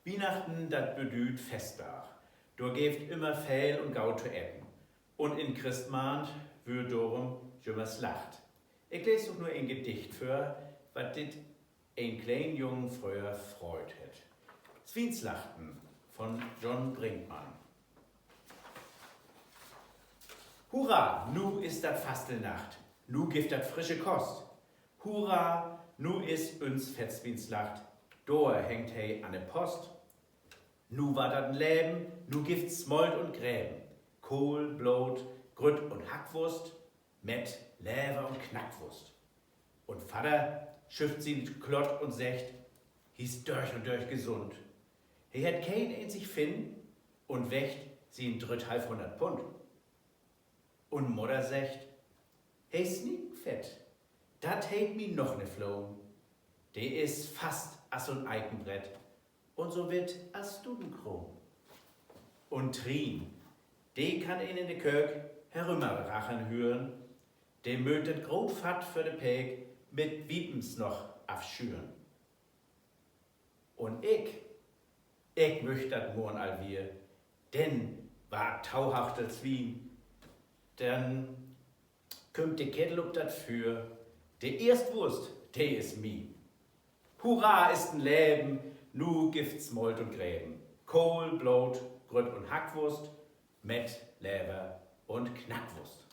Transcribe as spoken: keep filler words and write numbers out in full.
Wiehnachten, dat bedüüdt Festdag. Dor geevt ümmer veel un goot to eten. Un in Christmaand wöör dorüm jümmer slacht. Ik lees ok nu en Gedicht vör, wat dit en kleen Jung fröher freut hett. Swienslachten von John Brinkmann. Hurra, nu is dat Fastelnacht, nu gifft dat frische Kost. Hurra, nu is uns Fettswienslacht, dor hangt he an de Post. Nu warrt dat en Leven, nu gifft Smolt un Greven, Kohl, Bloot, Grütt un Hackwust, Mett, Lever un Knackwust. Un Vadder schüfft sien Klott un seggt, he is dörch un dörch gesund. He hett keen eenzig Finn un weggt sien drütthalfhunnert Pund. Un Mudder seggt: He is sniekenfett, dat heet mi noch ne Floon. De is fast as so'n Eikenbrett un so witt as Stutenkroon. Un Trien, de kann een in de Köök herümmerracheln hören, de mööt dat groot Fatt för de Peek mit Wiepens noch afschüren. Un ik, ik müch dat morn al wier, denn warrt tohachtet Swien, denn kümmt de Kettel up dat Füer, de eerst Wust, de is mien. Hurra, is en Leven, nu gifft Smolt un Greven, Kohl, Bloot, Grütt un Hackwust, Mett, Lever un Knackwust.